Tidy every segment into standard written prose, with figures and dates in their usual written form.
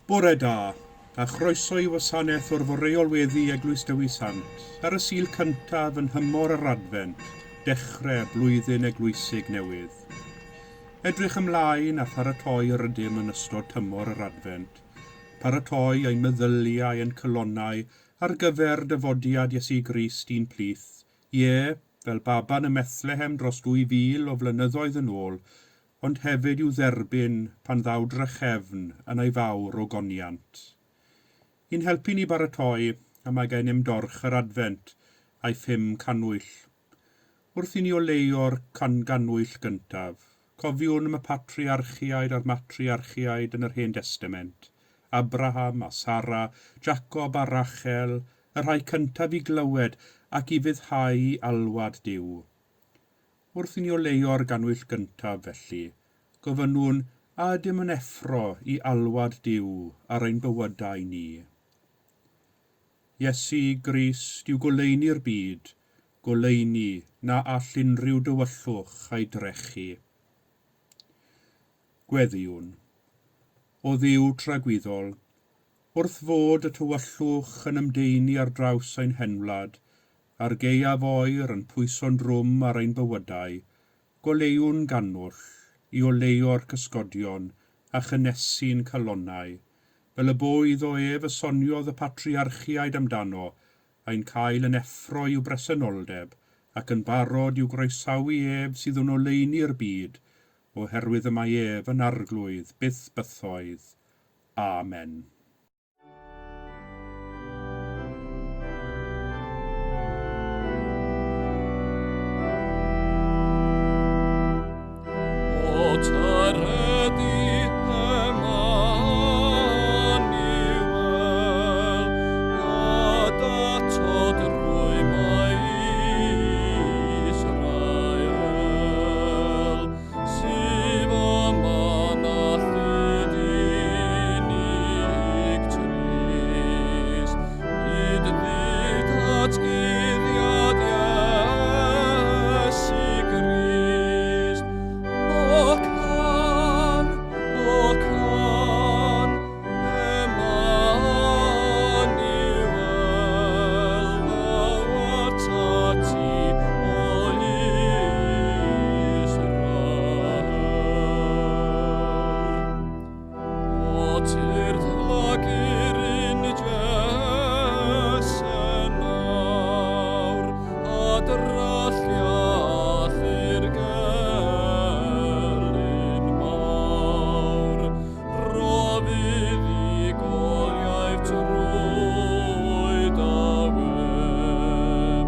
Bore da, a chroeso i wasanaeth o'r Foreol Weddi Eglwys Dewi Sant ar y Sul cyntaf yn nhymor yr Adfent, dechrau blwyddyn eglwysig newydd. Edrych ymlaen a pharatoi yr ydym yn ystod tymor yr Adfent, paratoi ein meddyliau a'n calonnau ar gyfer dyfodiad Iesu Grist i'n plith, ie, fel baban ym Methlehem dros 2000 o flynyddoedd yn ôl, ond hefyd i'w dderbyn pan ddaw drachefn yn ei fawr ogoniant. I'n helpu ni baratoi, y mae gennym dorch yr Adfent, a'i phum cannwyll. Wrth i ni oleuo'r gannwyll gyntaf, cofiwn am y patriarchiaid a'r matriarchiaid yn yr Hen Destament, Abraham a Sara, Jacob a Rachel, y rhai cyntaf i glywed ac i fuddhau alwad Duw. Wrth i ni oleuo'r gannwyll gyntaf, felly, gofynnwn a ydym yn effro i alwad Duw ar ein bywydau ni. Iesu Grist yw goleuni'r byd, goleuni na all unrhyw dywyllwch ei drechu. Gweddïwn. O Dduw tragwyddol, wrth fod y tywyllwch yn ymdaenu ar draws ein henwlad, a'r gaeaf oer yn pwyso'n drwm ar ein bywydau, goleuwn gannwyll i oleuo'r cysgodion a chynnesu'n calonnau, fel y bo iddo ef y soniodd y patriarchiaid amdano, ein cael yn effro i'w bresenoldeb, ac yn barod i'w groesawu ef sydd yn oleuni'r byd, oherwydd y mae ef yn Arglwydd byth bythoedd. Amen. O tyredu Emmanuel, a datod rwymau Israel, sydd yma'n allu unig trist, hyd ddydd atguddiad Iesu Grist. O can, o can, Emmanuel, thou art ati, o Israel. O tyrd flagur yn Jesse nawr, a dralliach i'r gelyn mawr. Rho fuddugoliaeth trwy daweb,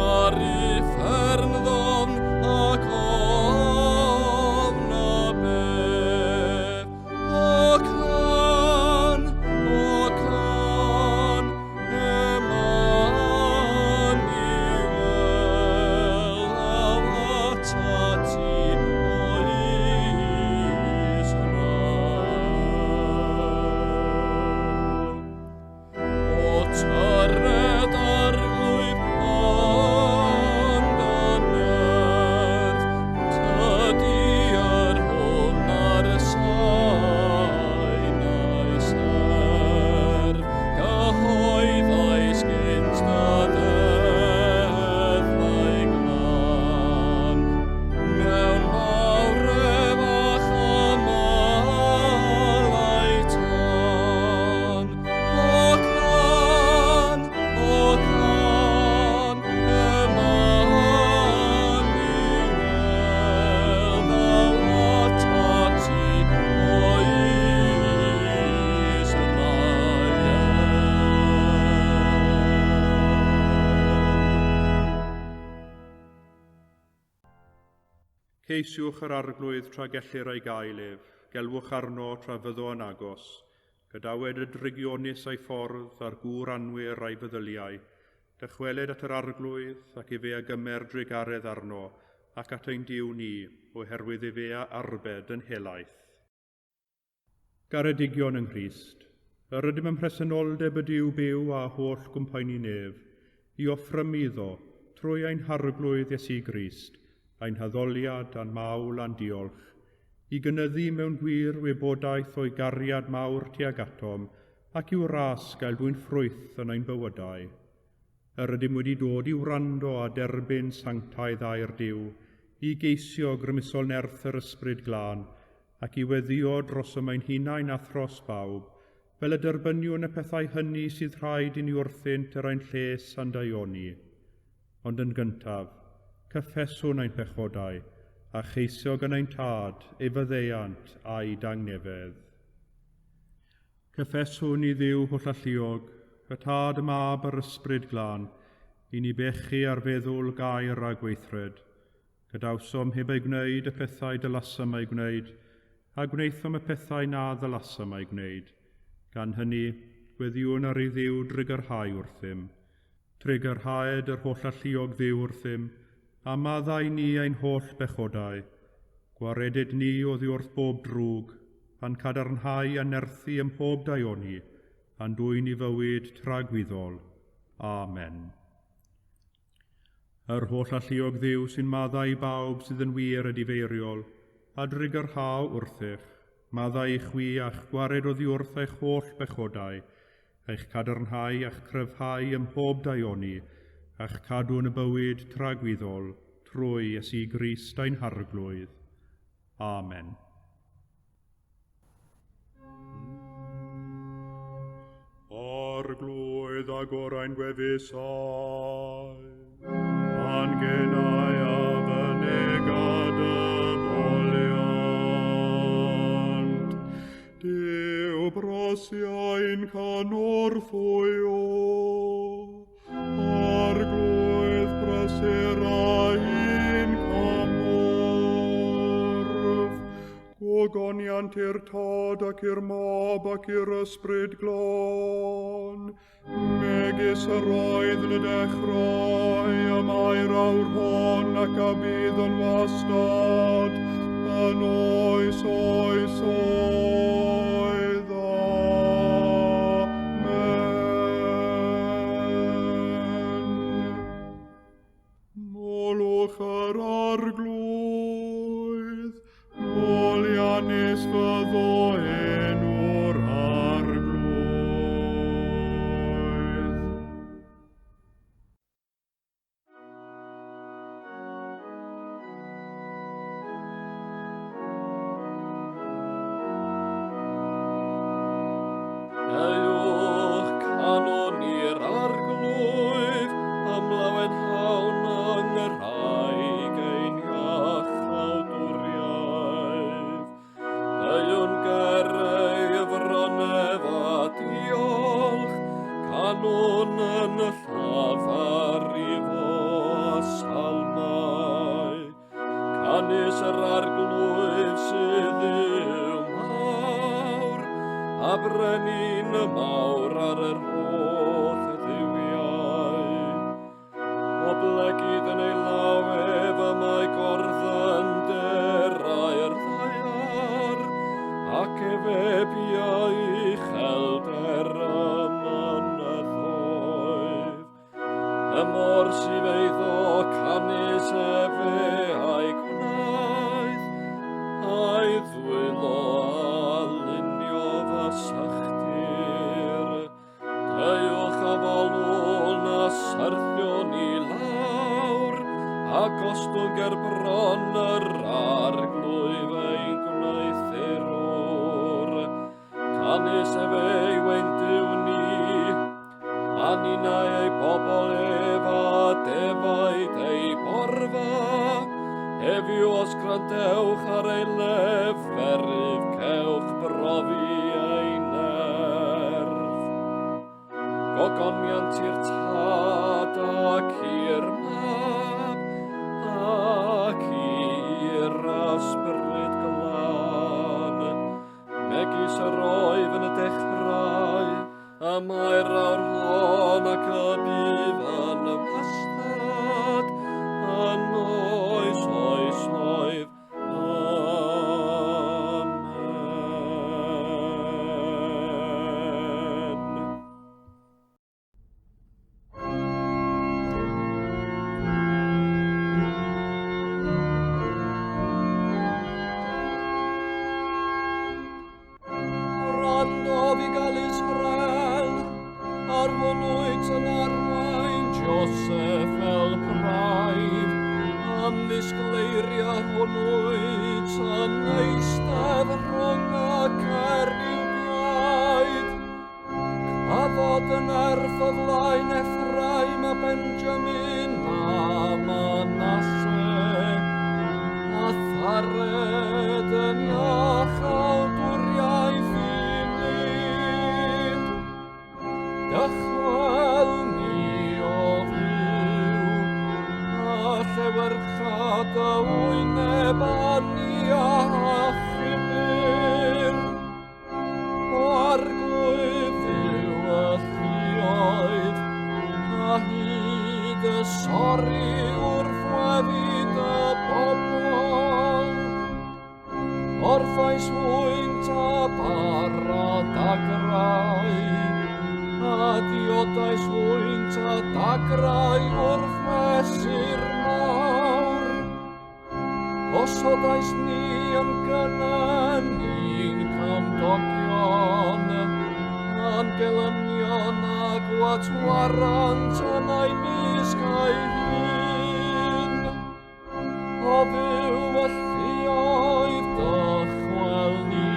ar uffern ddofn ac ofn a bedd. O can, o can, Emmanuel, thou art ati, o Israel. O tyred arglwydd ond y nerth, tydi yr hwn ar y sain a'i serf, gyhoeddais gynt dy ddeddfau glân. Mewn mawredd a chymalau tân. O can, o can, Emmanuel, thou art ati, o Israel. Ceisiwch yr Arglwydd tra gellir ei gael ef, gelwch arno tra fyddo yn agos. Gadawed y drygionus a'i ffordd, a'r gŵr anwir a'i feddyliau. Dychweled at yr Arglwydd, ac efe a gymer drugaredd arno, ac at ein Duw ni, oherwydd efe a arbed yn helaeth. Garedigion yng Nghrist, yr ydym ym mhresenoldeb y Duw byw a holl gwmpaenu nef, i offrymu iddo, trwy ein Harglwydd Iesu Grist, ein haddoliad a'n mawl a'n diolch. i gynyddu mewn gwir wybodaeth o'i gariad mawr tuag atom ac i'w ras gael dwyn ffrwyth yn ein bywydau. Yr ydym wedi dod i wrando a derbyn sanctaidd air Duw, i geisio grymusol nerth yr Ysbryd Glân, ac i weddïo drosom ein hunain a thros bawb, fel y derbyniwn y pethau hynny sydd rhaid i ni wrthynt er ein lles a'n daioni. Ond yn gyntaf, cyffeswn ein pechodau, a cheisio gan ein Tad ei faddeuant a'i dangnefedd. Cyffeswn i Dduw hollalluog, y Tad, y Mab a'r Ysbryd Glân, i ni bechu ar feddwl, gair a gweithred. Gadawsom heb ei gwneud y pethau dylasam eu gwneud, a gwnaethom y pethau na ddylasam eu gwneud. Gan hynny, gweddïwn ar i Dduw drugarhau wrthym. Trugarhaed yr hollalluog Dduw wrthym, a maddau ni ein holl bechodau. Gwaredyd ni oddi wrth bob drwg, a'n cadarnhau a nerthu ym mhob daioni, a'n dwyn i fywyd tragwyddol. Amen. Yr hollalluog Dduw sy'n maddau i bawb sydd yn wir edifeiriol, a drugarhau wrthych, maddau i chwi a'ch gwared oddi wrth eich holl bechodau, eich cadarnhau a'ch cryfhau ym mhob daioni, a'ch cadw yn y bywyd tragwyddol, trwy Iesu Grist ein Harglwydd. Amen. Arglwydd agor ein gwefusau, a'n genau a fynega dy foliant. Duw brosiau'n cynorthwyo, Arglwydd prysur ein cymorth. Gogoniant i'r Tad ac i'r Mab ac i'r Ysbryd Glân, megis yr oedd yn y dechrau, y mae'r awr hon ac a bydd yn wastad, yn oes oes oedd. Amen. Molwch yr Arglwydd, moliannus fyddo enw'r Arglwydd. Deuwch canwn i'r Arglwydd, ymlawenhawn yng Nghymraeg ein iachawdwriaeth. Deuwn ger ei fron ef a diolch, canwn yn y llafar i fo a salmau. Canys yr Arglwydd sydd Dduw mawr, a brenin y mawr ar yr holl dduwiau. Oblegid yn ei law ef y mae gorddynderau'r ddaear, ac efe biau uchelder y mynyddoedd. Y môr sydd eiddo canys efe a'i gwnaeth, a'i ddwylo a lunio fasachtir. Deuwch a folwn a syrthiwn i lawr, a gostwng ger bron yr Arglwydd ein gwneuthurwr. Canys efe ei wendyw ni, a ninnau ei bobl ef a defaid ei borfa. Heddiw os gwrandewch ar ei leferydd, cewch brofi ei nerth. Gogoniant i'r Tad ac i'r Mab ac i'r Ysbryd Glân, megis yr oedd yn y dechrau, y mae'r awr hon ac y bydd yn wastad, yn oes oesoedd. Amen. benoddodd i gael Israel, a'r hwn wyt yn arwain Joseph fel praidd, am ddisgleiriau hwn wyt yn eistedd rhwng y ceriwbiaid. Cafodd yn erth o flaen Ephraim a Benjamin a Manasseh, a thared yn iachawdwriaeth i ni. Dychwel ni o fyw, a llewyrcha dy wyneb a ni a achubir. O arglwydd yw y lluoedd, a hyd y sori wrth weddi dy bobl. Orffais hwynt a bara dagrau, a diodais hwynt a dagrau wrth mesur mawr. Osodais ni yn gynnen i'n cymdogion, a'n gelynion a gwatwarant yn ei mysg ei hun. O fyw y lluoedd dychwel ni,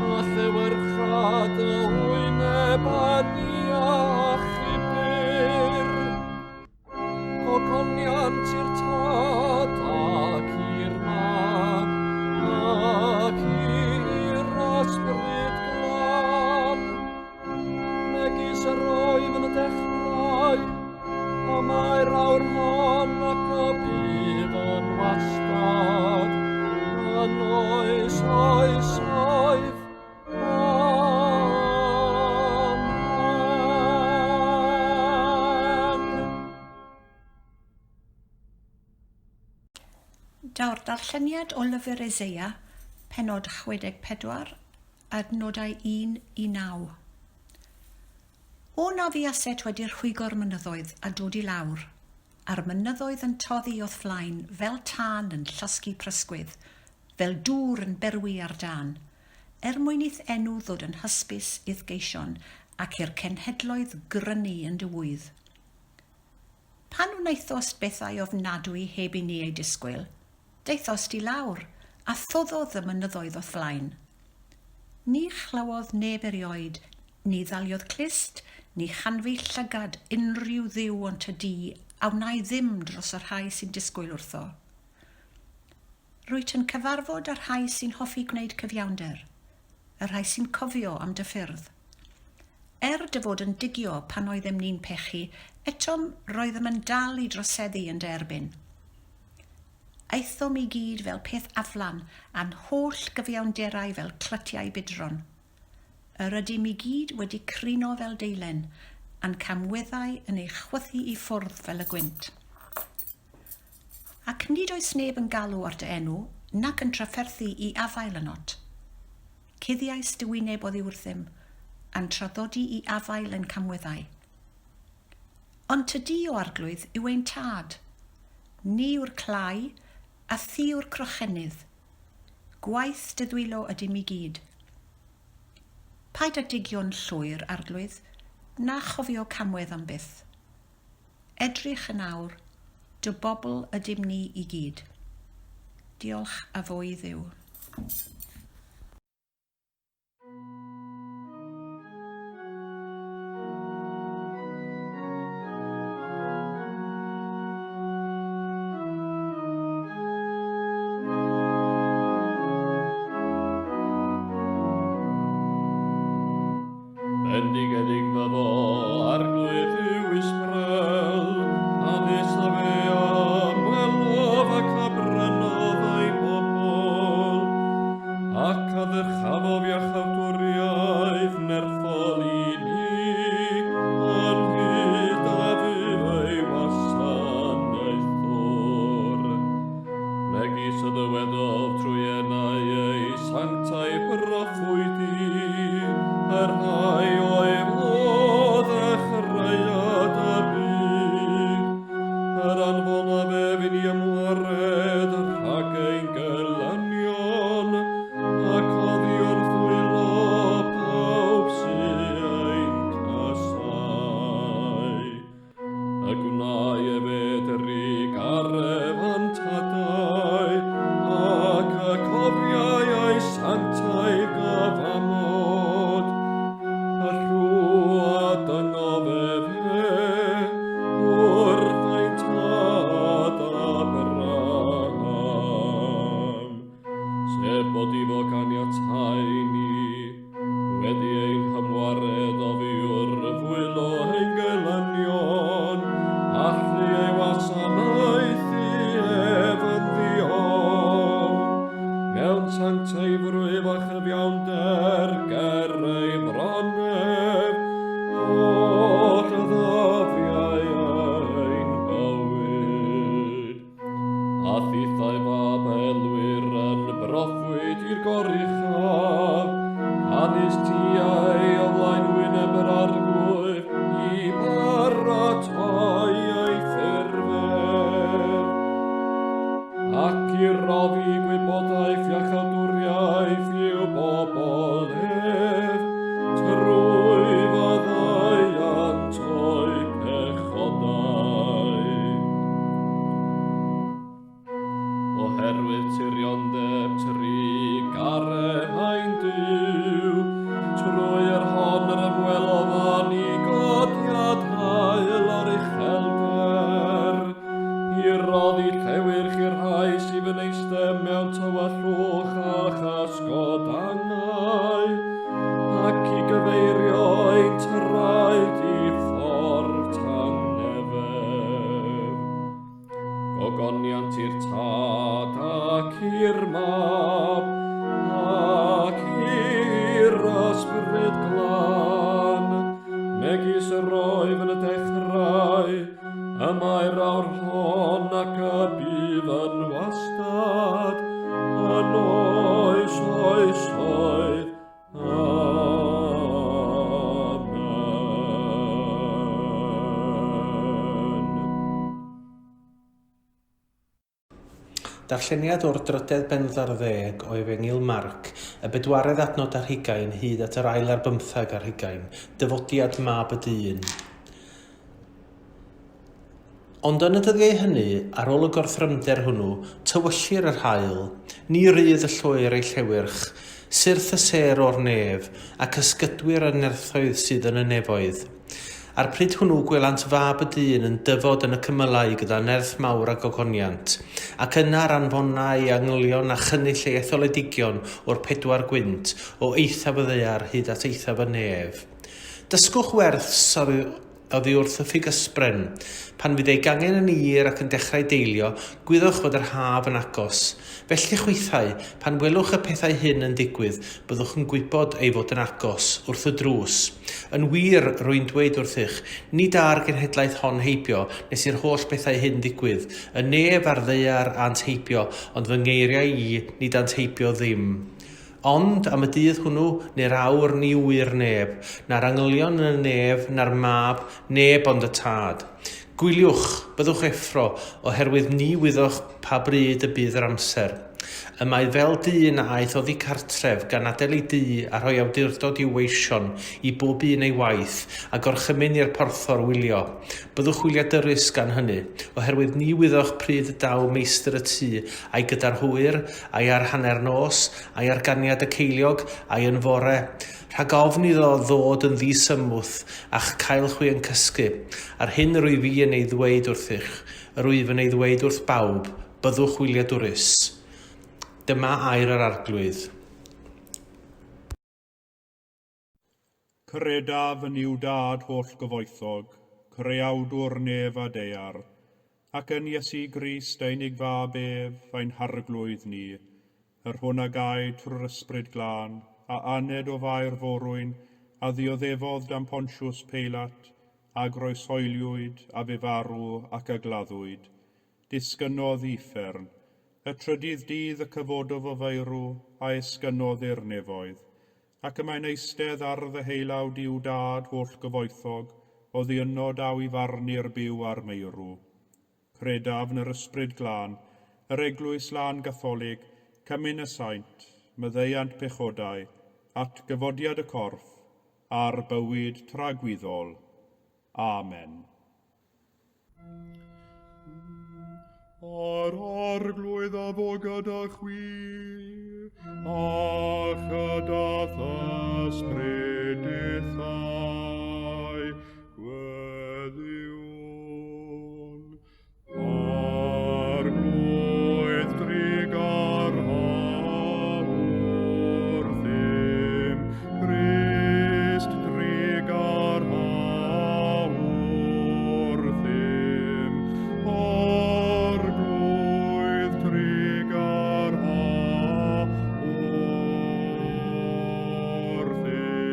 a llewyrcha dy wyneb a ni achubir. Gogoniant i'r Tad ac i'r Mab ac i'r Ysbryd Glân, megis yr oedd yn y dechrau, y mae'r awr hon ac y bydd yn wastad, yn oes oesoedd. Daw'r darlleniad o lyfr Eseia, pennod 64, adnodau 1 i 9. O na fuaset wedi rhwygo'r mynyddoedd a dod i lawr, a'r mynyddoedd yn toddi o'th flaen fel tân yn llosgi prysgwydd, fel dŵr yn berwi ar dân, er mwyn i'th enw ddod yn hysbys i'th geision ac i'r cenhedloedd grynu yn dy ŵydd. Pan wnaethost bethau ofnadwy heb i ni eu disgwyl, daethost i lawr, a thoddodd y mynyddoedd o'th flaen. Ni chlywodd neb erioed, ni ddaliodd clust, ni chanfu llygad unrhyw dduw ond ty di a wnâi ddim dros y rhai sy'n disgwyl wrtho. Rwyt yn cyfarfod â'r rhai sy'n hoffi gwneud cyfiawnder, y rhai sy'n cofio am dy ffyrdd. Er dy fod yn digio pan oeddem ni'n pechu, etom roeddem yn dal i droseddu yn dy erbyn. Aethom i gyd fel peth aflan, a'n holl gyfiawnderau fel clytiau budron. Yr ydym i gyd wedi crino fel deilen, a'n camweddau yn ei chwythu i ffwrdd fel y gwynt. Ac nid oes neb yn galw ar dy enw, nac yn trafferthu i afael ynot. Cuddiais dy wyneb oddi wrthym, a'n traddodi i afael yn camweddau. Ond tydi, O Arglwydd, yw ein Tad. Ni yw'r clai, a thi yw'r crochenydd. Gwaith dy ddwylo ydym i gyd. Paid â digio'n llwyr, Arglwydd, na chofio camwedd am byth. Edrych yn awr, dy bobl ydym ni i gyd. Diolch a fo i Dduw. Bendigedig fyddo Arglwydd Dduw Israel, canys a fe a ymwelodd ac a brynodd ei bobl, ac a ddyrchafodd iachawdwriaeth nerthol i ni, ynghyd â fydd ei wasanaethwr. Megis y dywedodd trwy enau ei sanctau broffwydi, y rhai oedd o ddechreuad y byd, yr anfonaf ef i ni ymwared rhag ein gelynion, ac oddi wrth ddwylo clustiau o flaen wyneb yr Arglwydd i baratoi ei ffurf ef, ac i roddi gwybodaeth iachawdwriaeth i'w bobl ef, trwy faddeuant o'u pechodau. Oherwydd tiriondeb trugaredd ein Duw, trwy yr hon yr ymwelodd â ni godiad haul o'r uchelder, i roddi llewyrch i'r rhai sydd yn eistedd mewn tywyllwch a chysgod angau, ac i gyfeirio ein traed i ffordd tangnefedd. Gogoniant i'r Tad ac i'r Mab ac i'r Ysbryd Glân, megis yr oedd yn y dechrau, y mae'r awr hon ac y bydd yn wastad, yn oes oesoedd. Amen. Darlleniad o'r drydedd bennod ar ddeg o Efengyl Marc, y bedwaredd adnod ar hugain hyd at yr ail ar bymtheg ar hugain, dyfodiad Mab y Dyn. Ond yn y dyddiau hynny, ar ôl y gorthrymder hwnnw, tywyllir yr haul, ni rydd y lloer ei llewyrch, syrth y sêr o'r nef, ac ysgydwyr y nerthoedd sydd yn y nefoedd. A'r pryd hwnnw gwelant Fab y Dyn yn dyfod yn y cymylau gyda nerth mawr a gogoniant, ac yna yr anfona ei angylion a chynnull ei etholedigion o'r pedwar gwynt, o eithaf y ddaear hyd at eithaf y nef. Dysgwch werth oddi wrth y ffigysbren. Pan fydd ei gangen yn ir ac yn dechrau deilio, gwyddwch fod yr haf yn agos. Felly chwithau, pan welwch y pethau hyn yn digwydd, byddwch yn gwybod ei fod yn agos, wrth y drws. Yn wir, rwy'n dweud wrthych, nid â'r genhedlaeth hon heibio nes i'r holl bethau hyn ddigwydd. Y nef a'r ddaear ânt heibio, ond fy ngeiriau i, nid ânt heibio ddim. Ond am y dydd hwnnw, neu'r awr, ni ŵyr neb, na'r angylion yn y nef, na'r Mab, neb ond y Tad. Gwyliwch, byddwch effro, oherwydd ni wyddoch pa bryd y bydd yr amser. Y mae fel dyn a aeth oddi cartref, gan adael ei dŷ a rhoi awdurdod i'w weision, i bob un ei waith, a gorchymyn i'r porthor wylio. Byddwch wyliadwrus gan hynny, oherwydd ni wyddoch pryd y daw meistr y tŷ, ai gyda'r hwyr, ai ar hanner nos, ai ar ganiad y ceiliog, ai yn fore. Rhag ofn iddo ddod yn ddisymwth, a'ch cael chwi yn cysgu. A'r hyn yr wyf fi yn ei ddweud wrthych, yr wyf yn ei ddweud wrth bawb, byddwch wyliadwrus. Dyma air yr Arglwydd. Credaf yn Nuw Dad holl-gyfoethog, Creawdwr nef a daear, ac yn Iesu Grist ei unig Fab ef, ein Harglwydd ni, yr hwn a gaed trwy'r Ysbryd Glân, a aned o Fair Forwyn, a ddioddefodd dan Pontius Peilat, a groeshoeliwyd, a fu farw, ac a gladdwyd. Disgynnodd i uffern. Y trydydd dydd y cyfododd o feirw, a esgynnodd i'r nefoedd. Ac y mae'n eistedd ar ddeheulaw Duw Dad holl-gyfoethog, oddi yno daw i farnu'r byw a'r meirw. Credaf yn yr Ysbryd Glân, yr Eglwys Lân Gatholig, cymun y saint, maddeuant pechodau, atgyfodiad y corff, a'r bywyd tragwyddol. Amen. A'r Arglwydd a fo gyda chwi, a chyda th'ysbryd dithau, gweddïwn. Arglwydd drugarha wrthym, Crist drugarha wrthym, Arglwydd trugarha wrthym.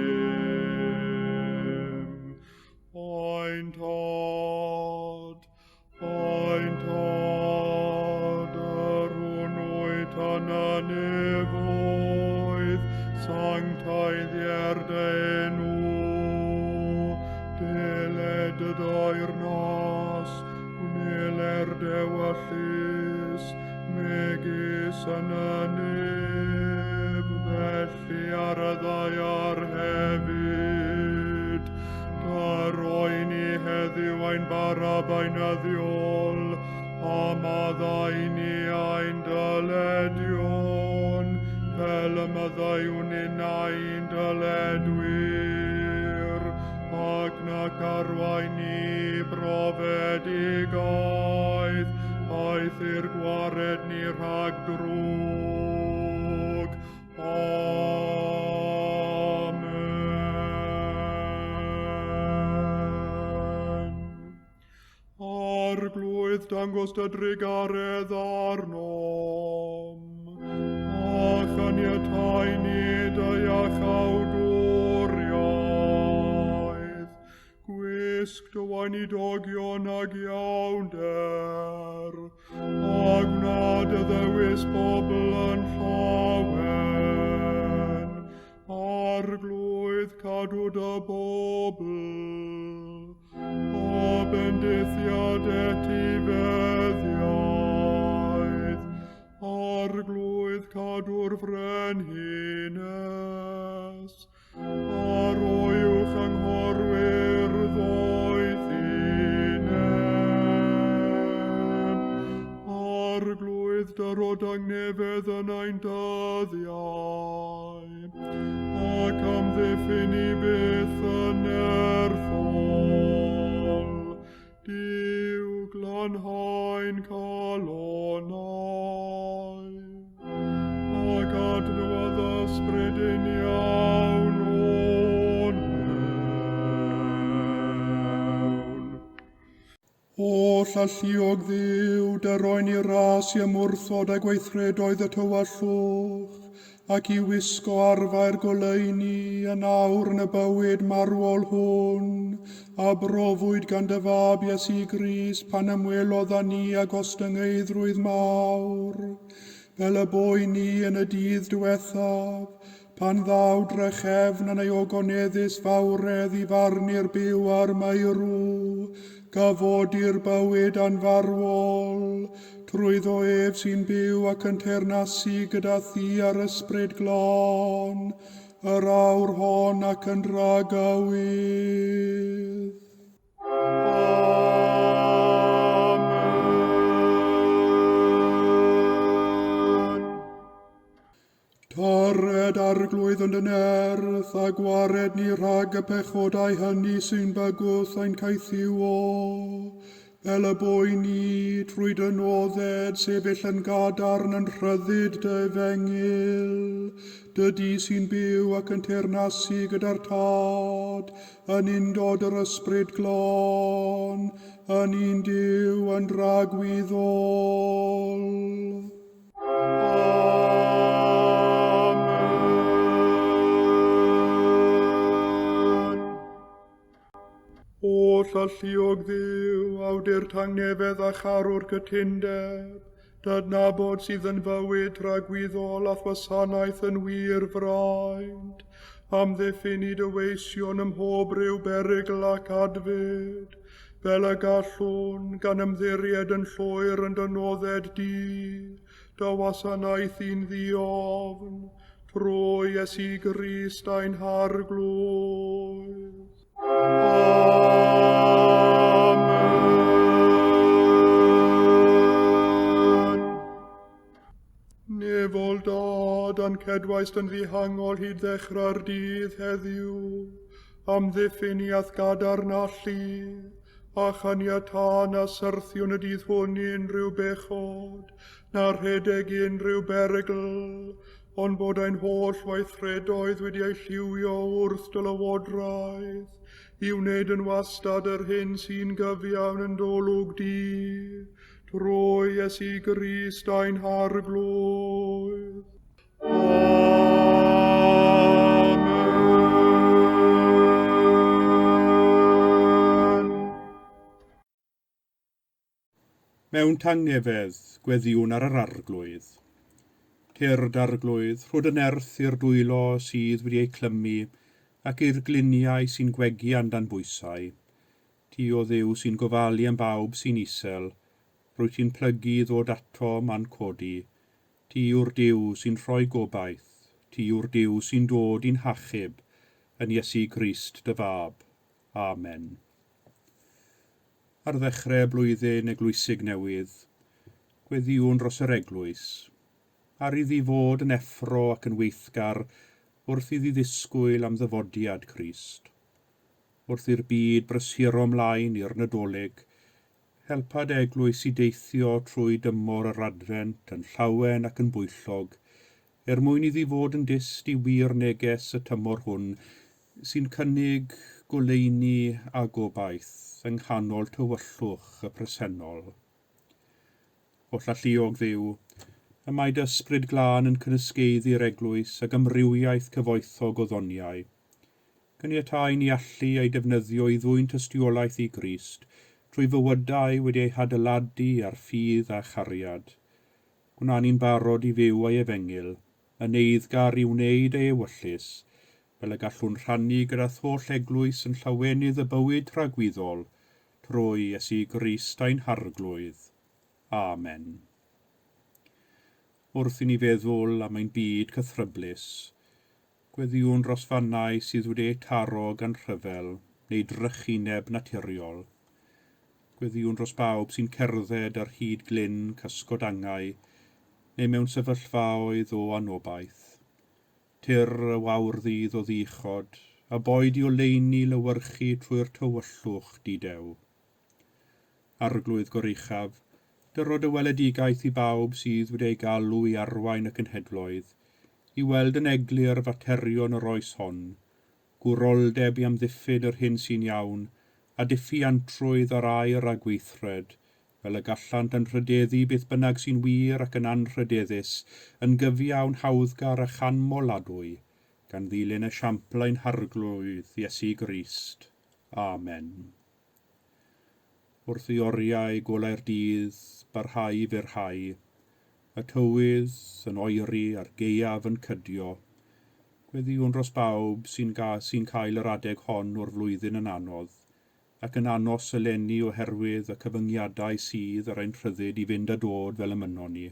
dy enw. Deled y deyrnas, gwneler dewyllys, megis yn y nef, felly ar y ddaear hefyd. Daroi ni heddiw ein bara beunyddiol, a maddau ni ein dyledion, fel y maddeuwn ninnau'n dyledwyr, ac nac arwain ni brofedigaeth, aeth i'r gwared ni rhag drwg. Amen. Arglwydd, dangos dy drugaredd arnom, a chaniatáu ni dy iachawdwriaeth. Gwisg dy weinidogion ag iawnder, a gwna dy ddewis bobl yn llawen. Arglwydd, cadw dy bobl, a bendithiad etifeddiaeth. Arglwydd, cadw'r frenhines, a roi uwch anghorwyr ddoethineb. Arglwydd, dyro dangnefedd yn ein dyddiau, ac amddiffyn i byth yn nerthol. Duw, glanhau'n calonnau, ac adnewyddu ysbryd uniawn o'n mewn. Oll alluog Dduw, dy roi ni ras i ymwrthod â gweithredoedd y tywyllwch, ac i wisgo arfau'r goleuni yn awr yn y bywyd marwol hwn, a brofwyd gan dy fab Iesu Grist pan ymwelodd â ni â gostyngeiddrwydd mawr, fel y boi ni yn y dydd diwethaf, pan ddaw drachefn yn ei ogoneddus fawredd i farnu'r byw a'r meirw, gafodi'r bywyd anfarwol, trwyddo ef sy'n byw ac yn teyrnasu gyda thi a'r ysbryd glân, yr awr hon ac yn dragywydd. Amen. Tyred Arglwydd yn dy nerth, a gwared ni rhag y pechodau hynny sy'n bygwth ein caethiwo. Fel y boi ni, trwy dy nodded, sefyll yn gadarn yn rhyddid dy efengyl. Dydy sy'n byw ac yn teyrnasu gyda'r Tad, yn undod yr Ysbryd Glân, yn un Duw yn dragwyddol. Amen. Oll alluog Dduw, awdur tangnefedd a charwr cytundeb, dydnabod sydd yn fywyd tragwyddol a'th wasanaeth yn wir fraint, amddiffyn i dy weision ym mhob rhyw berygl ac adfyd, fel y gallwn gan ymddiried yn llwyr yn dy nodded di, dy wasanaethu'n ddiofn, trwy Iesu Grist ein Harglwydd. Amen. Nefol Dad, a'n cedwaist yn ddihangol hyd ddechrau'r dydd heddiw, amddiffyn i a'th gadarn allu, a chaniatâ na syrthiwn y dydd hwn i unrhyw bechod, na rhedeg i unrhyw berygl, ond bod ein holl weithredoedd wedi eu lliwio wrth dy lywodraeth, i wneud yn wastad yr hyn sy'n gyfiawn yn d'olwg di, trwy Iesu Grist ein Harglwydd. Amen. Mewn tangnefedd, gweddïwn ar yr Arglwydd. Tyrd Arglwydd, rho dy nerth i'r dwylo sydd wedi eu clymu, ac i'r gliniau sy'n gwegian dan bwysau. Ti, o Dduw, sy'n gofalu am bawb sy'n isel, rwyt ti'n plygu i ddod atom a'n codi. Ti yw'r Duw sy'n rhoi gobaith, ti yw'r Duw sy'n dod i'n hachub, yn Iesu Grist dy Fab. Amen. Ar ddechrau blwyddyn eglwysig newydd, gweddïwn dros yr eglwys, ar iddi fod yn effro ac yn weithgar wrth iddi ddisgwyl am ddyfodiad Crist. Wrth i'r byd brysuro ymlaen i'r Nadolig, helpa dy eglwys i deithio trwy dymor yr Adfent yn llawen ac yn bwyllog, er mwyn iddi fod yn dyst i wir neges y tymor hwn sy'n cynnig goleuni a gobaith yng nghanol tywyllwch y presennol. Hollalluog Dduw, y mae dy Ysbryd Glân yn cynysgaeddu'r eglwys ag amrywiaeth cyfoethog o ddoniau. Caniatâi ni allu ei defnyddio i ddwyn tystiolaeth i Grist trwy fywydau wedi eu hadeiladu ar ffydd a chariad. Gwna ni'n barod i fyw ei efengyl, yn eiddgar i wneud ei ewyllys, fel y gallwn rhannu gyda'th holl eglwys yn llawenydd y bywyd tragwyddol, trwy Iesu Grist ein Harglwydd. Amen. Wrth i ni feddwl am ein byd cythryblus, gweddïwn dros fannau sydd wedi eu taro gan rhyfel neu drychineb naturiol. Gweddïwn dros bawb sy'n cerdded ar hyd glyn cysgod angau neu mewn sefyllfaoedd o anobaith. Tyr y wawr ddydd o ddichod, a boed i oleuni lewyrchu trwy'r tywyllwch didew. Arglwydd Goruchaf, dyro dy weledigaeth i bawb sydd wedi eu galw i arwain y cenhedloedd, i weld yn eglur faterion yr oes hon, gwroldeb i amddiffyn yr hyn sy'n iawn, a diffuantrwydd ar air a gweithred, fel y gallant anrhydeddu beth bynnag sy'n wir ac yn anrhydeddus, yn gyfiawn hawddgar a chanmoladwy, gan ddilyn esiampl ein Harglwydd Iesu Grist. Amen. Wrth i oriau golau'r dydd barhau i fyrhau, y tywydd yn oeri a'r gaeaf yn cydio, gweddïwn dros bawb sy'n sy'n cael yr adeg hon o'r flwyddyn yn anodd, ac yn anos eleni oherwydd y cyfyngiadau sydd ar ein rhyddid i fynd a dod fel y mynnon ni.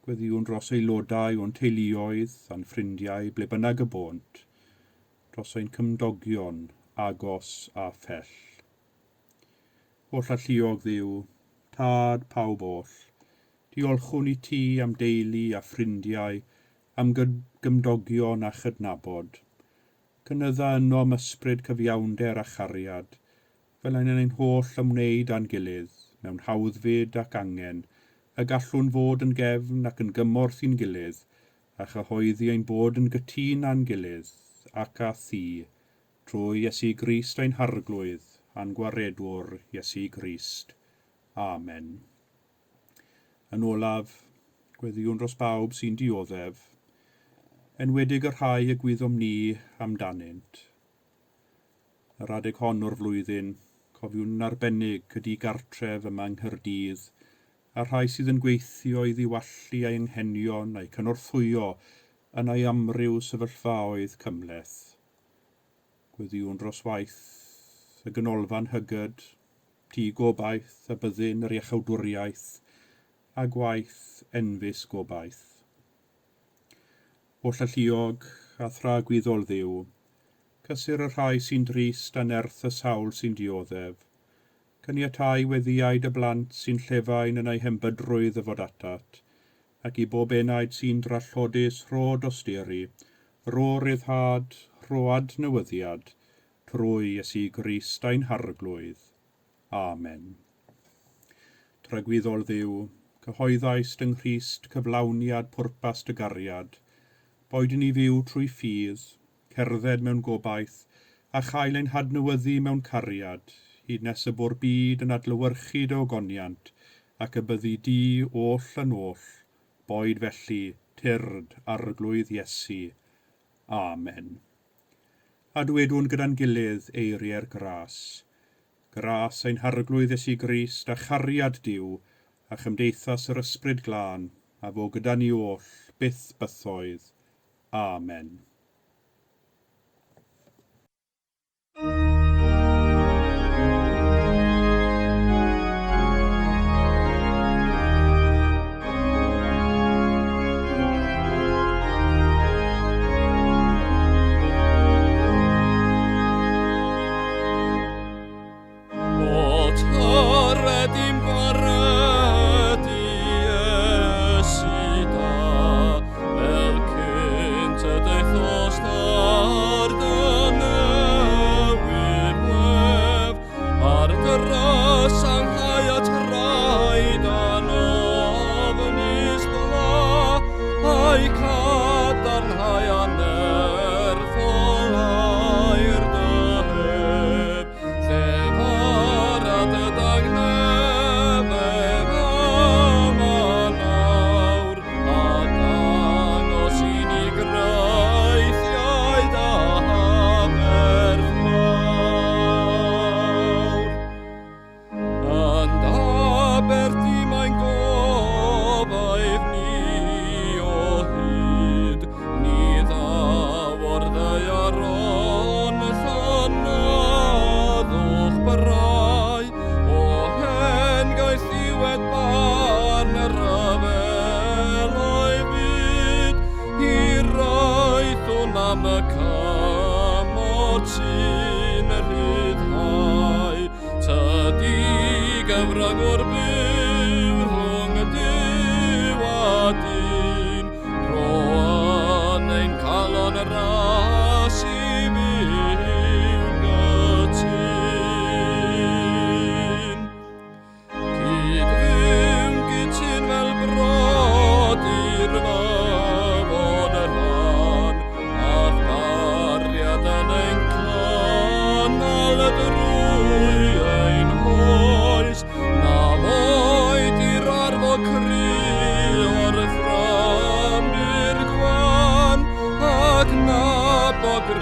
Gweddïwn dros aelodau o'n teuluoedd a'n ffrindiau ble bynnag y bônt, dros ein cymdogion agos a phell. Holl alluog Dduw, Tad pawb oll, diolchwn i ti am deulu a ffrindiau, am gymdogion a chydnabod. Cynydda ynom ysbryd cyfiawnder a chariad, fel ein ein holl ymwneud â'n gilydd, mewn hawddfyd ac angen, y gallwn fod yn gefn ac yn gymorth i'n gilydd, a chyhoeddi ein bod yn gytûn â'n gilydd, ac â thi, trwy Iesu Grist ein Harglwydd a'n Gwaredwr Iesu Grist. Amen. Yn olaf, gweddïwn dros bawb sy'n dioddef, enwedig y rhai y gwyddom ni amdanynt. Yr adeg hon o'r flwyddyn, cofiwn yn arbennig y di-gartref yma yng Nghaerdydd, a'r rhai sydd yn gweithio i ddiwallu ei anghenion a'u cynorthwyo yn ei amryw sefyllfaoedd cymhleth. Gweddïwn dros waith y ganolfan hygyd, tŷ gobaith a byddin yr iachawdwriaeth, a gwaith enfys gobaith. Holl alluog a thragwyddol Dduw, cysur y rhai sy'n drist a nerth y sawl sy'n dioddef. Caniatáu weddïau dy blant sy'n llefain yn eu hembydrwydd ddyfod atat, ac i bob enaid sy'n drallodus rho dosturi, rho ryddhad, rho adnewyddiad, trwy Iesu Grist ein Harglwydd. Amen. Tragwyddol Dduw, cyhoeddaist yng Nghrist cyflawniad pwrpas dy gariad, boed i ni fyw trwy ffydd, cerdded mewn gobaith, a chael ein hadnewyddu mewn cariad, hyd nes y bo'r byd yn adlewyrchu dy ogoniant, ac y byddi di oll yn oll, boed felly, tyrd, Arglwydd Iesu. Amen. A dwedwn gyda'n gilydd eiriau'r gras. Gras ein Harglwydd Iesu Grist a chariad Duw a chymdeithas yr Ysbryd Glân a fo gyda ni oll, byth bythoedd. Amen.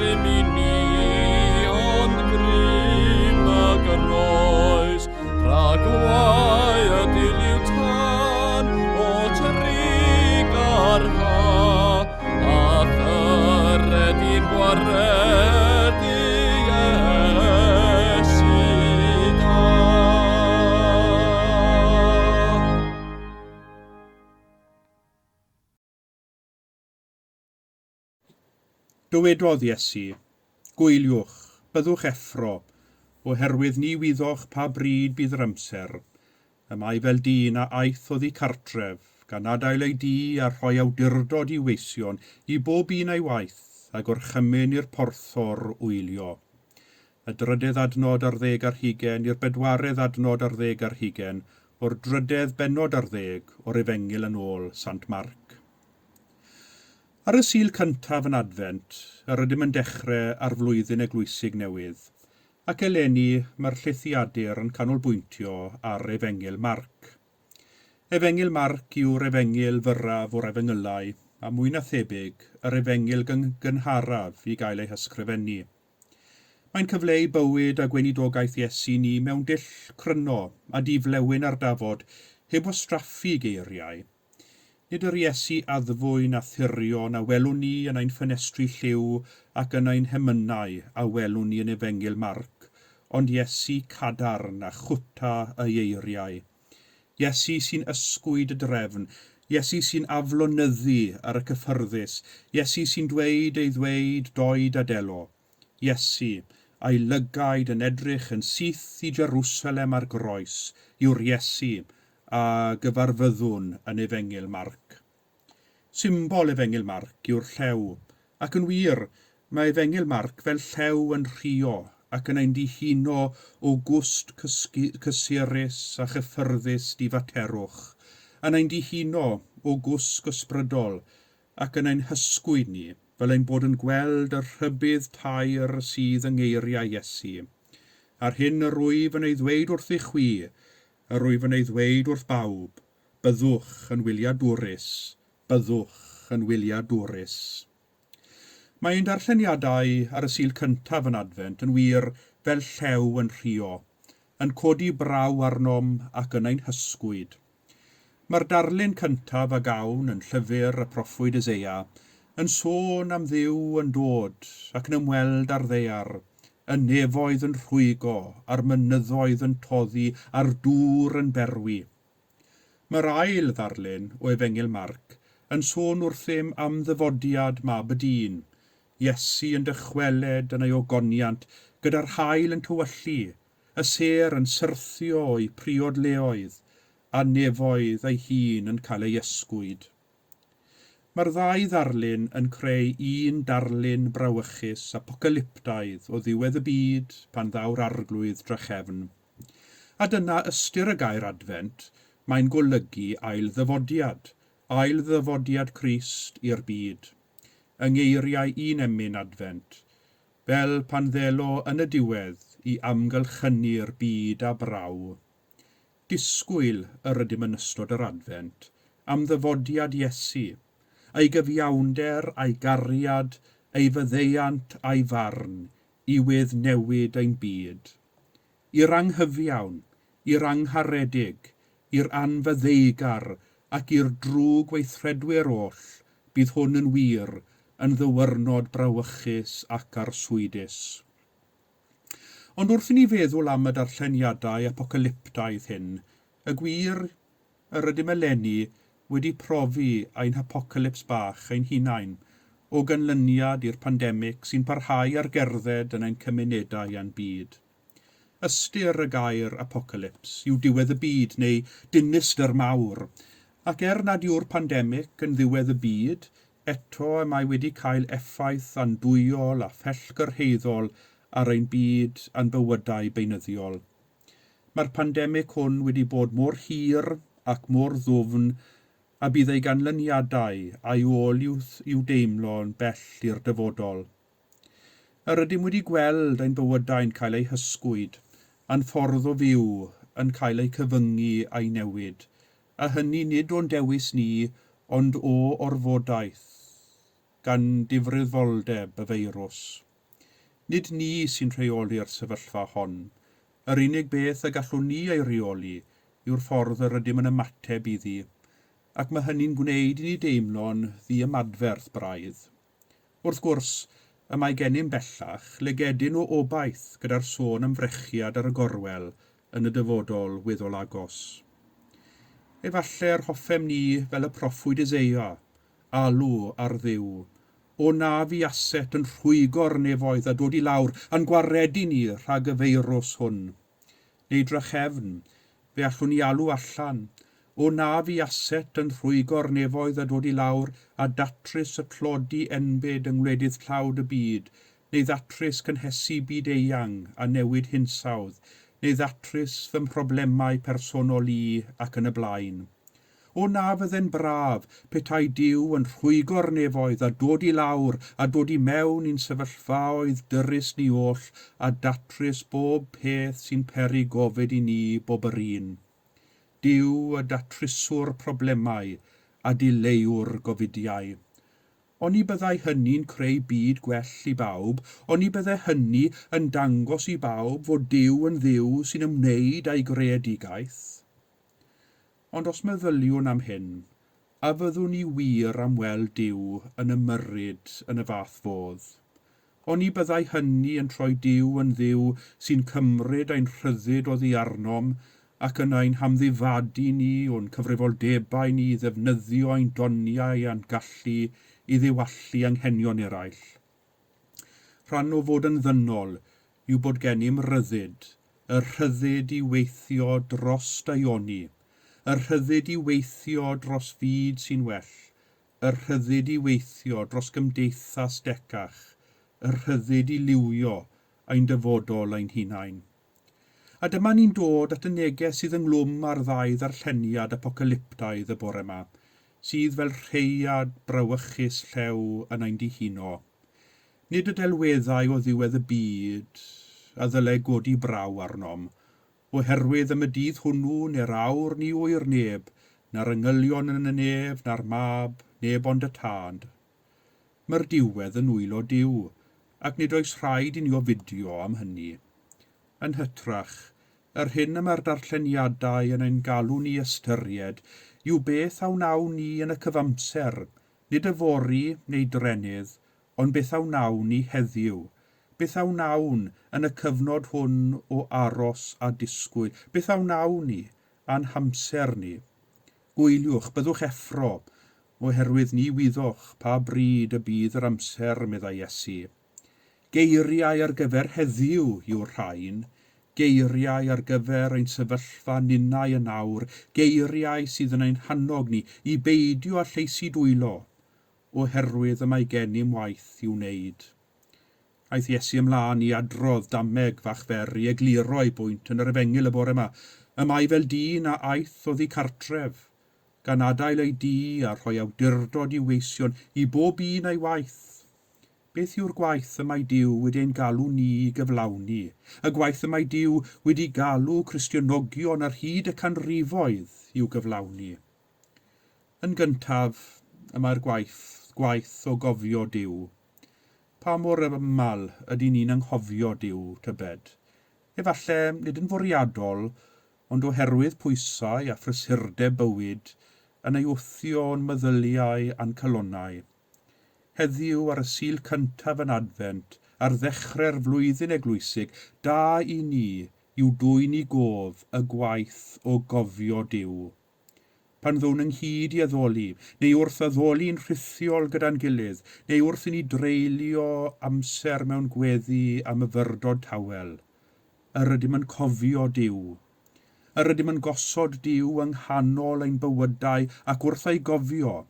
grym i ni, ond grym y groes. Rhag gwae y diliw tân o trugarha, a chyredin gwaredu Iesu da. Dywedodd Iesu, Gwyliwch, byddwch effro, oherwydd ni wyddoch pa bryd bydd yr amser. Y mae fel dyn a aeth oddi cartref, gan adael ei dŷ a rhoi awdurdod i'w weision i bob un a'i waith, a gorchymyn i'r porthor wylio. Y drydedd adnod ar ddeg ar hugen i'r bedwaredd adnod ar ddeg ar hugen o'r drydedd bennod ar ddeg o'r Efengyl yn ôl Sant Marc. Ar y Sul cyntaf yn Adfent, yr ydym yn dechrau ar flwyddyn eglwysig newydd, ac eleni mae'r llithiadur yn canolbwyntio ar Efengyl Marc. Efengyl Marc yw'r efengyl fyrraf o'r efengylau, a mwy na thebyg, yr efengyl gynharaf i gael ei hysgrifennu. Mae'n cyfleu bywyd a gweinidogaeth Iesu ni mewn dull cryno a di-flewyn ar dafod, heb wastraffu geiriau. Nid yr Iesu addfwyn a thirion a welwn ni yn ein ffenestri lliw ac yn ein hemynau a welwn ni yn Efengyl Marc, ond Iesu cadarn a chwta ei eiriau. Iesu sy'n ysgwyd y drefn, Iesu sy'n aflonyddu ar y cyffyrddus, Iesu sy'n dweud ei ddweud doed a delo. Iesu, a'i lygaid yn edrych yn syth i Jerusalem a'r groes, yw'r Iesu a gyfarfyddwn yn Efengyl Marc. Symbol Efengyl Marc yw'r llew, ac yn wir, mae Efengyl Marc fel llew yn rhuo ac yn ein dihuno o gwst cysurus a chyffyrddus difaterwch, yn ein dihuno o gwsg ysbrydol ac yn ein hysgwyd ni fel ein bod yn gweld y rhybudd taer sydd yng ngeiriau Iesu. A'r hyn yr wyf yn ei ddweud wrthych chwi, Yr wyf yn ei ddweud wrth bawb, byddwch yn wyliadwrus, byddwch yn wyliadwrus. Mae ein darlleniadau ar y Sul cyntaf yn Adfent yn wir fel llew yn rhuo, yn codi braw arnom ac yn ein hysgwyd. Mae'r darlun cyntaf a gawn yn llyfr y proffwyd Eseia yn sôn am Dduw yn dod ac yn ymweld â'r ddaear, y nefoedd yn rhwygo, a'r mynyddoedd yn toddi, a'r dŵr yn berwi. Mae'r ail ddarlun o Efengyl Marc yn sôn wrthym am ddyfodiad Mab y Dyn, Iesu yn dychweled yn ei ogoniant gyda'r haul yn tywyllu, y sêr yn syrthio o'u priod leoedd, a nefoedd ei hun yn cael ei ysgwyd. Mae'r ddau ddarlun yn creu un darlun brawychus apocalyptaidd o ddiwedd y byd pan ddaw'r Arglwydd drachefn. A dyna ystyr y gair Adfent, mae'n golygu ail-ddyfodiad, ail-ddyfodiad Crist i'r byd. Yng ngeiriau un emyn Adfent, fel pan ddelo yn y diwedd i amgylchynu'r byd â braw. Disgwyl yr ydym yn ystod yr Adfent am ddyfodiad Iesu, ei gyfiawnder a'i gariad, ei faddeuant a'i farn i weddnewid ein byd. I'r anghyfiawn, i'r angharedig, i'r anfaddeugar ac i'r drwg weithredwyr oll, bydd hwn yn wir yn ddiwrnod brawychus ac arswydus. Ond wrth i ni feddwl am y darlleniadau apocalyptaidd hyn, y gwir yr ydym eleni wedi profi ein hapocalyps bach ein hunain, o ganlyniad i'r pandemig sy'n parhau ar gerdded yn ein cymunedau a'n byd. Ystyr y gair apocalyps yw diwedd y byd neu dinistr mawr, ac er nad yw'r pandemig yn ddiwedd y byd, Eto y mae wedi cael effaith andwyol a phellgyrhaeddol ar ein byd a'n bywydau beunyddiol. Mae'r pandemig hwn wedi bod mor hir ac mor ddwfn a bydd ei ganlyniadau a'i ôl i'w deimlo'n bell i'r dyfodol. Yr ydym wedi gweld ein bywydau'n cael eu hysgwyd, a'n ffordd o fyw yn cael ei cyfyngu a'i newid, a hynny nid o'n dewis ni, ond o orfodaeth, gan difrifoldeb y feirws. Nid ni sy'n rheoli'r sefyllfa hon. Yr unig beth y gallwn ni ei reoli yw'r ffordd yr ydym yn ymateb iddi, ac mae hynny'n gwneud i ni deimlo'n ddiymadferth braidd. Wrth gwrs, y mae gennym bellach lygedyn o obaith gyda'r sôn am frechiad ar y gorwel yn y dyfodol weddol agos. Efallai yr hoffem ni, fel y proffwyd Eseia, alw ar Dduw, O na fuaset yn rhwygo'r nefoedd a dod i lawr a'n gwaredu ni rhag y feirws hwn. Neu drachefn, fe allwn ni alw allan, O na fuaset yn rhwygo'r nefoedd a dod i lawr a datrys y tlodi enbyd yng ngwledydd tlawd y byd, neu ddatrys cynhesu byd-eang a newid hinsawdd, neu ddatrys fy mhroblemau personol i ac yn y blaen. O na fydde'n braf petai Duw yn rhwygo'r nefoedd a dod i lawr a dod i mewn i'n sefyllfaoedd dyrys ni oll a datrys bob peth sy'n peri gofid i ni bob yr un. Duw y datryswr problemau a dileuwr gofidiau. Oni byddai hynny'n creu byd gwell i bawb? Oni bydde hynny yn dangos i bawb fod Duw yn Dduw sy'n ymwneud â'i greadigaeth? Ond os meddyliwn am hyn, a fyddwn ni wir am weld Duw yn ymyrryd yn y fath fodd? Oni byddai hynny yn troi Duw yn Dduw sy'n cymryd ein rhyddid oddi arnom ac yn ein hamddifadu ni o'n cyfrifoldebau ni i ddefnyddio ein doniau a'n gallu i ddiwallu anghenion eraill? Rhan o fod yn ddynol yw bod gennym ryddid, y rhyddid i weithio dros daioni, y rhyddid i weithio dros fyd sy'n well, y rhyddid i weithio dros gymdeithas decach, y rhyddid i liwio ein dyfodol ein hunain. A dyma ni'n dod at y neges sydd ynghlwm â'r ddau ddarlleniad apocalyptaidd y bore 'ma, sydd fel rheiad brawychus llew yn ein dihuno. Nid y delweddau o ddiwedd y byd a ddylai godi braw arnom, oherwydd am y dydd hwnnw neu'r awr ni ŵyr neb, na'r angylion yn y nef, na'r Mab, neb ond y Tad. Mae'r diwedd yn nwylo Duw, ac nid oes rhaid i ni ofidio am hynny. Yn hytrach, yr hyn y mae'r darlleniadau yn ein galw ni ystyried yw beth a wnawn ni yn y cyfamser, nid yfory neu drennydd, ond beth a wnawn ni heddiw, beth a wnawn yn y cyfnod hwn o aros a disgwyl, beth a wnawn ni â'n hamser ni. Gwyliwch, byddwch effro, oherwydd ni wyddoch pa bryd y bydd yr amser, meddai Iesu. Geiriau ar gyfer heddiw yw'r rhain, geiriau ar gyfer ein sefyllfa ninnau yn awr, geiriau sydd yn ein hannog ni i beidio â llaesu dwylo, oherwydd y mae gennym waith i'w wneud. Aeth Iesu ymlaen i adrodd dameg fach fer i egluro ei bwynt yn yr Efengyl y bore 'ma. Y mae fel dyn a aeth oddi cartref, gan adael ei dŷ a rhoi awdurdod i'w weision i bob un a'i waith. Beth yw'r gwaith y mae Duw wedi ein galw ni i gyflawni? Y gwaith y mae Duw wedi galw Cristionogion ar hyd y canrifoedd i'w gyflawni? Yn gyntaf, y mae'r gwaith, gwaith o gofio Duw. Pa mor aml ydyn ni'n anghofio Duw, tybed? Efallai nid yn fwriadol, ond oherwydd pwysau a phrysurdeb bywyd yn ei wthio o'n meddyliau a'n calonnau. Heddiw, ar y Sul cyntaf yn Adfent, ar ddechrau'r flwyddyn eglwysig, da i ni yw dwyn i gof y gwaith o gofio Duw. Pan ddown ynghyd i addoli, neu wrth addoli'n rhithiol gyda'n gilydd, neu wrth i ni dreulio amser mewn gweddi a myfyrdod tawel, yr ydym yn cofio Duw. Yr ydym yn gosod Duw yng nghanol ein bywydau ac wrth ei gofio,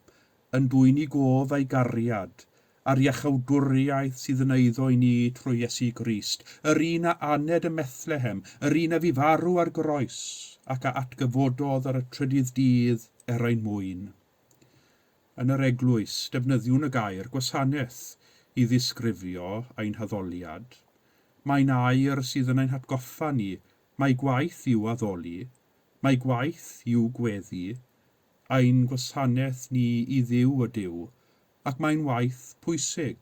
yn dwyn i gof ei gariad, a'r iachawdwriaeth sydd yn eiddo i ni trwy Iesu Grist, yr un a aned ym Methlehem, yr un a fu farw ar groes, ac a atgyfododd ar y trydydd dydd er ein mwyn. Yn yr eglwys, defnyddiwn y gair gwasanaeth i ddisgrifio ein haddoliad. Mae'n air sydd yn ein hatgoffa ni mai gwaith yw addoli, mai gwaith yw gweddi, ein gwasanaeth ni i Dduw ydyw, ac mae'n waith pwysig.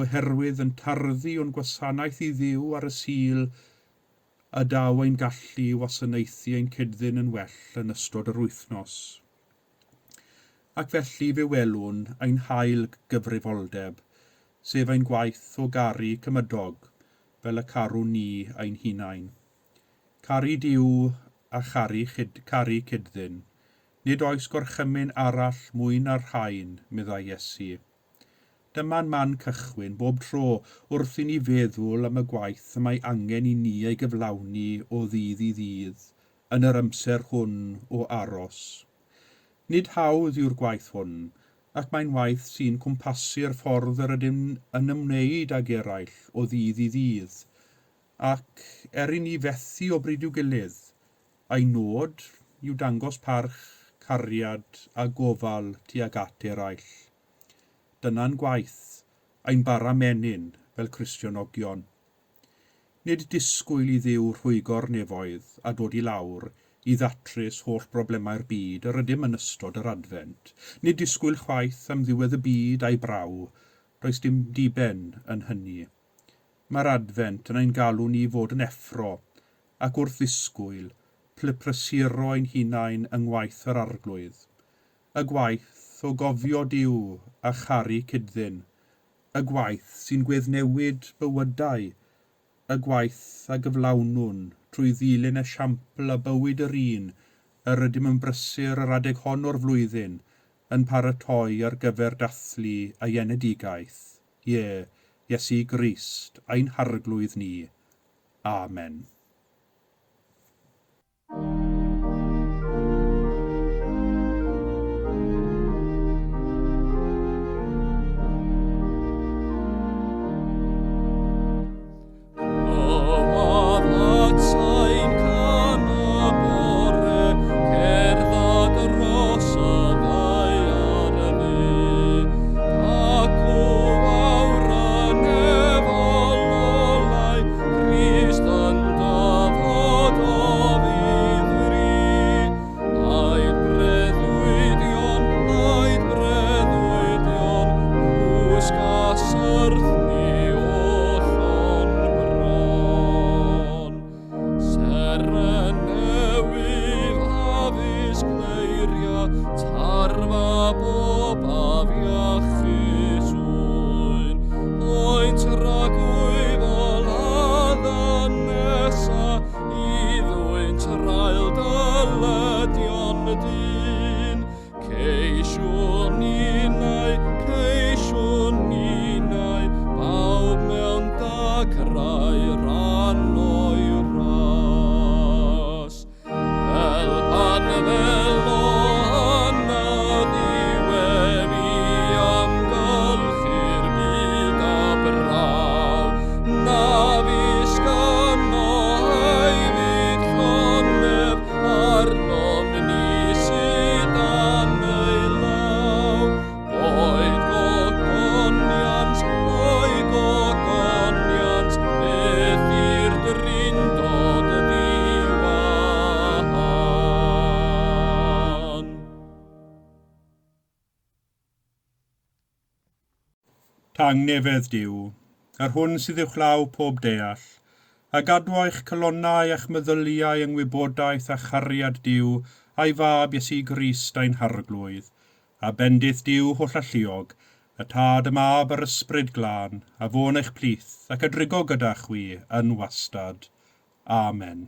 Oherwydd yn tarddu o'n gwasanaeth i Dduw ar y Sul y daw ein gallu i wasanaethu ein cyd-ddyn yn well yn ystod yr wythnos. Ac felly fe welwn ein hail gyfrifoldeb, sef ein gwaith o garu cymydog fel y carwn ni ein hunain. Caru Duw a charu chyd, caru cyd-ddyn. Nid oes gorchymyn arall mwy na'r rhain, meddai Iesu. Dyma'n man cychwyn bob tro wrth i ni feddwl am y gwaith y mae angen i ni ei gyflawni o ddydd i ddydd yn yr amser hwn o aros. Nid hawdd yw'r gwaith hwn, ac mae'n waith sy'n cwmpasu'r ffordd yr ydym yn ymwneud ag eraill o ddydd i ddydd, ac er i ni fethu o bryd i'w gilydd, ein nod yw dangos parch, cariad a gofal tuag at eraill. Dyna'n gwaith, ein bara menyn fel Cristionogion. Nid disgwyl i Dduw rhwygo'r nefoedd a dod i lawr i ddatrys holl broblemau'r byd yr ydym yn ystod yr Adfent. Nid disgwyl chwaith am ddiwedd y byd a'i braw, does dim diben yn hynny. Mae'r Adfent yn ein galw ni fod yn effro ac wrth ddisgwyl, prysuro ein hunain yng ngwaith yr Arglwydd. Y gwaith o gofio Duw a charu cyd-ddyn, y gwaith sy'n gweddnewid bywydau, y gwaith a gyflawnwn trwy ddilyn esiampl a bywyd yr un yr ydym yn brysur yr adeg hon o'r flwyddyn yn paratoi ar gyfer dathlu ei enedigaeth. Ie, Iesu Grist, ein Harglwydd ni. Amen. Glywodd atsain can y bore, cerdded dros y ddaear ddu. Dacw awr y nefol olau, Crist yn dyfod o fydd fri. Aed breuddwydion, aed breuddwydion, cwsg a syrth ni oll o'n bron. Seren newydd a ddisgleiria, tarfa bob afiachus ŵyn. Oent ragwyfol a ddynesa, i ddwyn traul dyledion dyn. Ceisiwn ninnau, ceisiwn ninnau, bawb mewn dagrau ran o'i ras. Fel pan ddelo yn y diwedd i amgylchu'r byd a braw, na ddisgynno ei fyd llonydd arnom ni sydd dan ei law. Boed gogoniant, boed gogoniant, beth i'r drindod ddiwahan. Tangnefedd Duw, yr hwn sydd uwchlaw pob deall, a gadw eich calonnau a'ch meddyliau yng ngwybodaeth a chariad Duw a'i fab Iesu Grist ein Harglwydd, a bendith Duw hollalluog, y Tad, y Mab a'r Ysbryd Glân, a fo'n eich plith ac a drigo gyda chwi yn wastad. Amen.